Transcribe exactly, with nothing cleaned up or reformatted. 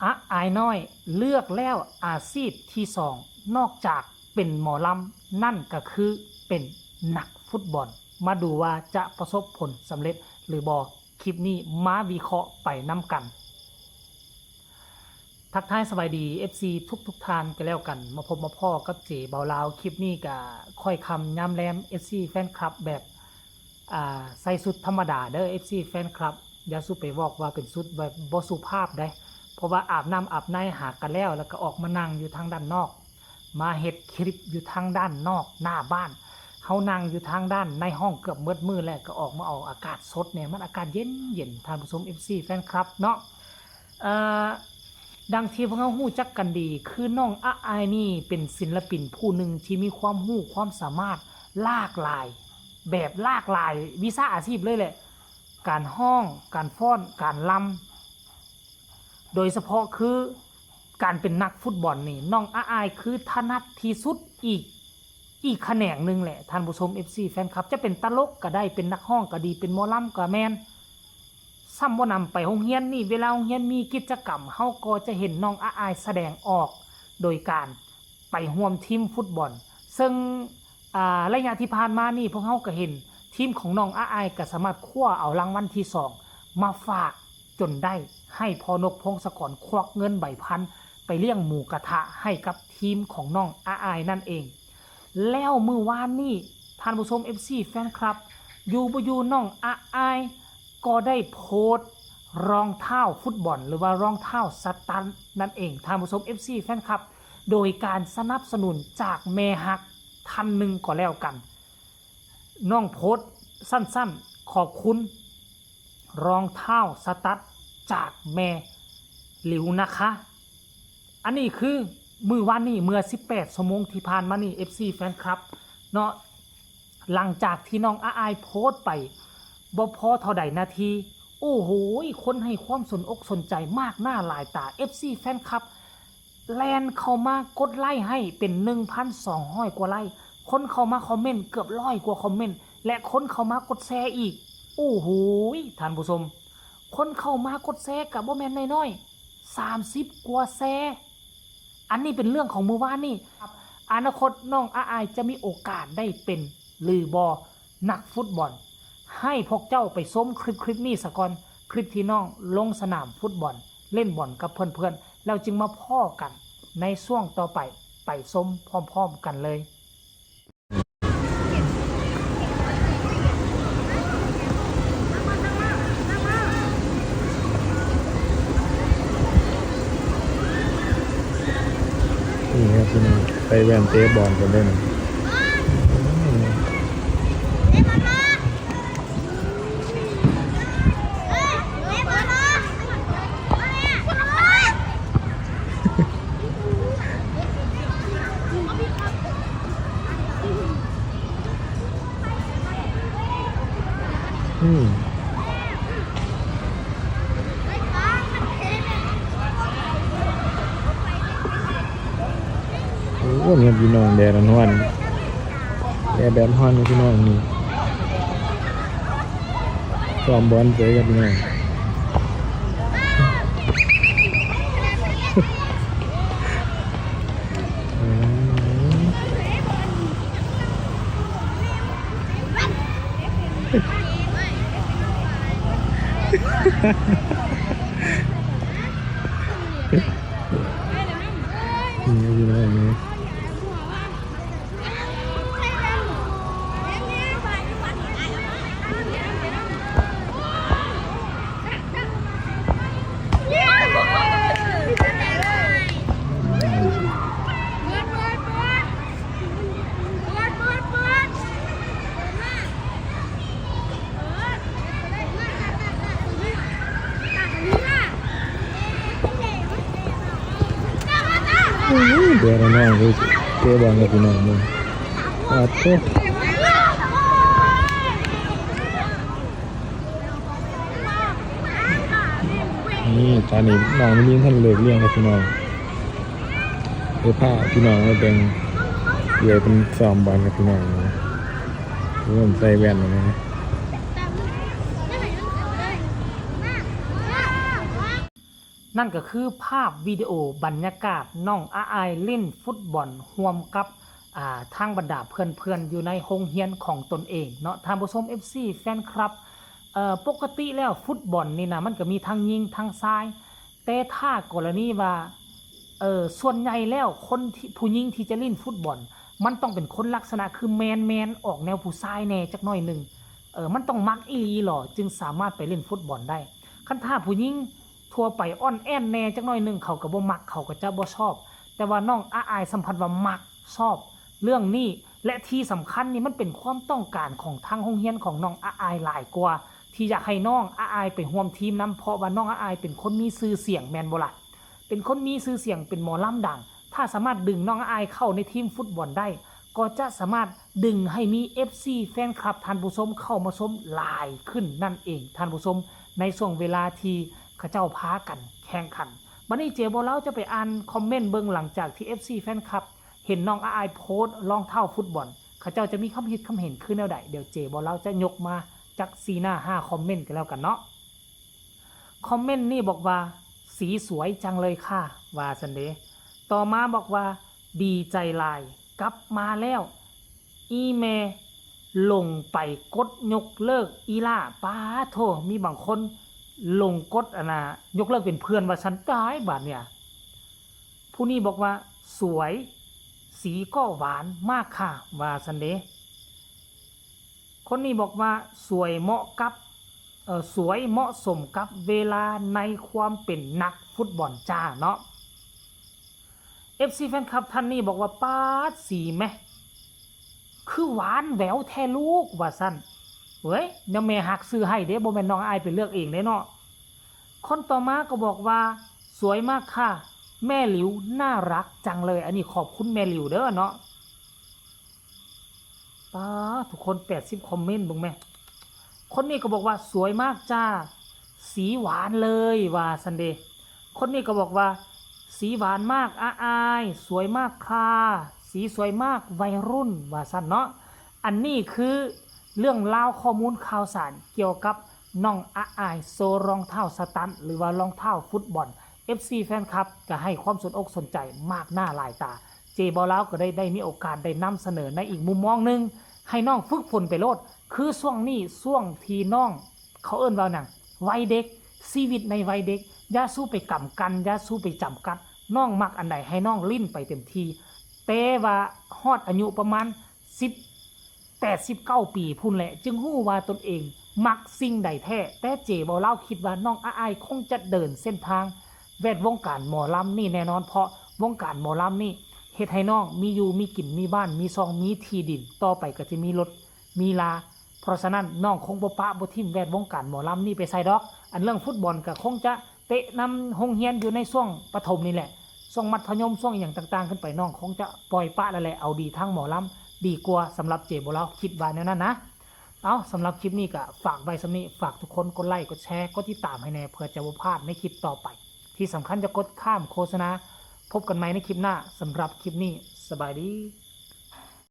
อะอายน้อยเลือกแล้วอาชีพที่สอง นอกจากเป็นหมอลำ นั่นก็คือเป็นนักฟุตบอล มาดูว่าจะประสบผลสำเร็จหรือบ่ คลิปนี้มาวิเคราะห์ไปนำกัน ทักทายสบายดี เอฟซี ทุกทุกๆท่านก็แล้วกัน มาพบมาพ้อกับเจเบาลาว คลิปนี้ก็ค่อยค่ำยามแลง เอฟซี แฟนคลับแบบ อ่า ใส่ชุดธรรมดาเด้อ เอฟซี แฟนคลับ อย่าสู่ไปบอกว่าเป็นชุดแบบบ่สุภาพเด้ เพราะว่าอาบน้ำอาบในหากันแล้ว แล้วก็ออกมานั่งอยู่ทางด้านนอก มาเฮ็ดคลิปอยู่ทางด้านนอกหน้าบ้าน เฮานั่งอยู่ทางด้านในห้องเกือบหมดมื้อแล้ว ก็ออกมาเอาอากาศสดเนี่ย มันอากาศเย็นๆ ท่านผู้ชม เอฟซี แฟนคลับเนาะ เอ่อ ดังที่พวกเรารู้จักกันดี คือน้องอะอายนี่เป็นศิลปินผู้หนึ่งที่มีความรู้ความสามารถหลากหลาย แบบหลากหลายวิชาอาชีพเลยแหละ การฮ้อง การฟ้อน การรำ โดยเฉพาะคือการเป็นนักฟุตบอลนี่ น้องอะอายคือถนัดที่สุดอีก อีกแขนงหนึ่งแหละ ท่านผู้ชม เอฟซี แฟนคลับ จะเป็นตลกก็ได้ เป็นนักฮ้องก็ดี เป็นหมอลำก็แม่น ซ้ำบ่นำไปโรงเรียนนี่ เวลาโรงเรียนมีกิจกรรม เฮาก็จะเห็นน้องอะอายแสดงออก โดยการไปร่วมทีมฟุตบอล ซึ่ง อ่า ระยะที่ผ่านมานี่ พวกเฮาก็เห็นทีมของน้องอะอายก็สามารถคว้าเอารางวัลที่สองมาฝากจนได้ ให้พ่อนกพงศกรควักเงินใบพันไปเลี้ยงหมูกระทะให้กับทีมของน้องอะอายนั่นเอง แล้วมื้อวานนี่ ท่านผู้ชม เอฟซี แฟนคลับ อยู่บ่อยู่น้องอะอายก็ได้โพสต์รองเท้าฟุตบอล หรือว่ารองเท้าสตั๊ดนั่นเอง ท่านผู้ชม เอฟซี แฟนคลับ โดยการสนับสนุนจากแม่ฮักท่านหนึ่งก็แล้วกัน น้องโพสต์สั้นๆ ขอบคุณรองเท้าสตั๊ดจากแม่หลิวนะคะ อันนี้คือมื้อวานนี้ เมื่อสิบแปดชั่วโมงที่ผ่านมานี่ เอฟซี แฟนคลับ เนาะ หลังจากที่น้องอะอายโพสต์ไปบ่พอเท่าใดนาที โอ้โห คนให้ความสนอกสนใจมากหน้าหลายตา เอฟซี แฟนคลับ แล่นเข้ามากดไลค์ให้เป็น หนึ่งพันสองร้อย กว่าไลค์ คนเข้ามาคอมเมนต์เกือบร้อยกว่าคอมเมนต์ และคนเข้ามากดแชร์อีก โอ้โห ท่านผู้ชม คนเข้ามากดแชร์ก็บ่แม่นน้อยๆ สามสิบกว่าแชร์ อันนี้เป็นเรื่องของมื้อวานนี่ อนาคตน้องอะอายจะมีโอกาสได้เป็นหรือบ่ นักฟุตบอล ให้พวกเจ้าไปชมคลิปคลิปนี้ซะก่อน คลิปที่น้องลงสนามฟุตบอล เล่นบอลกับเพื่อนๆ แล้วจึงมาพ้อกันในช่วงต่อไป ไปชมพร้อมๆกันเลย นี่ครับพี่น้อง ใส่แว่นเตะบอลกันด้วยนะ อืม โอ้เนี่ยพี่น้อง แดดร้อน แดดแบบร้อนนี่พี่น้องนี่ ซ้อมบอลเตะกันพี่น้อง อืม นี่พี่น้องนี่ โอ้ย เดี๋ยวเราน้องไปเตะบอลกับพี่น้องมึง อ่ะ โอ้ นี่ตอนนี้น้องมิลินท่านเลิกเรียนครับพี่น้อง เดี๋ยวพาพี่น้องมาเบิ่งเอื้อยเป็นซ้อมบอลครับพี่น้อง เริ่มใส่แว่นแล้วนะ นั่นก็คือภาพวิดีโอบรรยากาศน้องอาอายเล่นฟุตบอลร่วมกับ อ่า ทางบรรดาเพื่อนๆ อยู่ในโรงเรียนของตนเองเนาะ ท่านผู้ชม เอฟซี แฟนคลับ เอ่อ ปกติแล้วฟุตบอลนี่นะ มันก็มีทั้งหญิงทั้งชาย แต่ถ้ากรณีว่า เอ่อ ส่วนใหญ่แล้วคนที่ ผู้หญิงที่จะเล่นฟุตบอล มันต้องเป็นคนลักษณะคือแมนๆ ออกแนวผู้ชายแหน่จักหน่อยหนึ่ง เออ มันต้องมักอีหลีหล่อ จึงสามารถไปเล่นฟุตบอลได้ คันถ้าผู้หญิงทั่วไปอ่อนแอแหน่จักหน่อยหนึ่ง เขาก็บ่มัก เขาก็จะบ่ชอบ แต่ว่าน้องอาอายสัมผัสว่ามักชอบเรื่องนี้ และที่สำคัญนี่มันเป็นความต้องการของทางโรงเรียนของน้องอาอายหลายกว่า ที่อยากให้น้องอาอายไปร่วมทีมนำ เพราะว่าน้องอาอายเป็นคนมีชื่อเสียงแม่นบ่ล่ะ เป็นคนมีชื่อเสียง เป็นหมอลำดัง ถ้าสามารถดึงน้องอาอายเข้าในทีมฟุตบอลได้ ก็จะสามารถดึงให้มี เอฟซี แฟนคลับ ท่านผู้ชมเข้ามาชมหลายขึ้นนั่นเอง ท่านผู้ชม ในช่วงเวลาที่เขาเจ้าพากันแข่งขัน บัดนี้เจบ่าวลาวจะไปอ่านคอมเมนต์เบิ่ง หลังจากที่ เอฟซี แฟนคลับ เห็นน้องอาอายโพสต์รองเท้าฟุตบอล เขาเจ้าจะมีความคิดความเห็นคือแนวใด เดี๋ยวเจบ่าวลาวจะยกมาจักสี่หน้าห้าคอมเมนต์กันแล้วกันเนาะ คอมเมนต์นี่บอกว่า สีสวยจังเลยค่ะ ว่าซั้นเด้ ต่อมาบอกว่า ดีใจหลาย กลับมาแล้ว อีแม่หลงไปกดยกเลิกอีหล่า ป๊าโธ่ มีบางคนหลงกดอันน่ะ ยกเลิกเป็นเพื่อน ว่าซั้น ตายบาดเนี่ย ผู้นี้บอกว่า สวย สีก็หวานมากค่ะ ว่าซั้นเด้ คนนี้บอกว่า สวยเหมาะกับ เอ่อ สวยเหมาะสมกับเวลาในความเป็นนักฟุตบอลจ้าเนาะ เอฟซี แฟนคลับ ท่านนี้บอกว่า ป๊าด สีแม่ คือหวานแหววแท้ลูก ว่าซั้น เว้ย เดี๋ยวแม่ฮักซื้อให้เด้ บ่แม่นน้องอาอายไปเลือกเองเด้เนาะ คนต่อมาก็บอกว่า สวยมากค่ะ แม่หลิวน่ารักจังเลย อันนี้ขอบคุณแม่หลิวเด้อเนาะ ป๊าด ทุกคน แปดสิบ คอมเมนต์เบิ่งแม่ คนนี้ก็บอกว่า สวยมากจ้า สีหวานเลย ว่าซั้นเด้ คนนี้ก็บอกว่า สีหวานมาก อาอาย สวยมากค่ะ สีสวยมาก วัยรุ่น ว่าซั้นเนาะ อันนี้คือเรื่องราวข้อมูลข่าวสารเกี่ยวกับน้องอาอายโชว์รองเท้าสตั๊ด หรือว่ารองเท้าฟุตบอล เอฟซี แฟนคลับ ก็ให้ความสนอกสนใจมากหน้าหลายตา เจบ่าวลาวก็ได้ ได้มีโอกาสได้นำเสนอในอีกมุมมองหนึ่ง ให้น้องฝึกฝนไปโลด คือช่วงนี้ช่วงที่น้อง เขาเอิ้นว่าหยัง วัยเด็ก ชีวิตในวัยเด็ก อย่าสู้ไปกำกั่น อย่าสู้ไปจำกัด น้องมักอันใดให้น้องเล่นไปเต็มที่ แต่ว่าฮอดอายุประมาณ สิบ แปด สิบเก้า ปีพู้นแหละ จึงฮู้ว่าตนเองมักสิ่งใดแท้ แต่เจบ่าวลาวคิดว่าน้องอาอายคงจะเดินเส้นทางแวดวงการหมอลำนี่แน่นอน เพราะวงการหมอลำนี่เฮ็ดให้น้องมีอยู่มีกิน มีบ้าน มีซอง มีที่ดิน ต่อไปก็จะมีรถ มีลา เพราะฉะนั้นน้องคงบ่ปะบ่ถิ่มแวดวงการหมอลำนี่ไปไสดอก อันเรื่องฟุตบอลก็คงจะเตะนำโรงเรียนอยู่ในช่วงประถมนี่แหละ ช่วงมัธยม ช่วงอิหยังต่างๆ ขึ้นไป น้องคงจะปล่อยปะแล้วแหละ เอาดีทางหมอลำดีกว่า สำหรับเจบ่าวลาวคิดว่าแนวนั้นนะ เอา สำหรับคลิปนี้ก็ฝากไว้ส่ำนี้ ฝากทุกคนกดไลค์ กดแชร์ กดติดตามให้แหน่ เพื่อจะบ่พลาดในคลิปต่อไป ที่สำคัญอย่ากดข้ามโฆษณา พบกันใหม่ในคลิปหน้า สำหรับคลิปนี้ สบายดี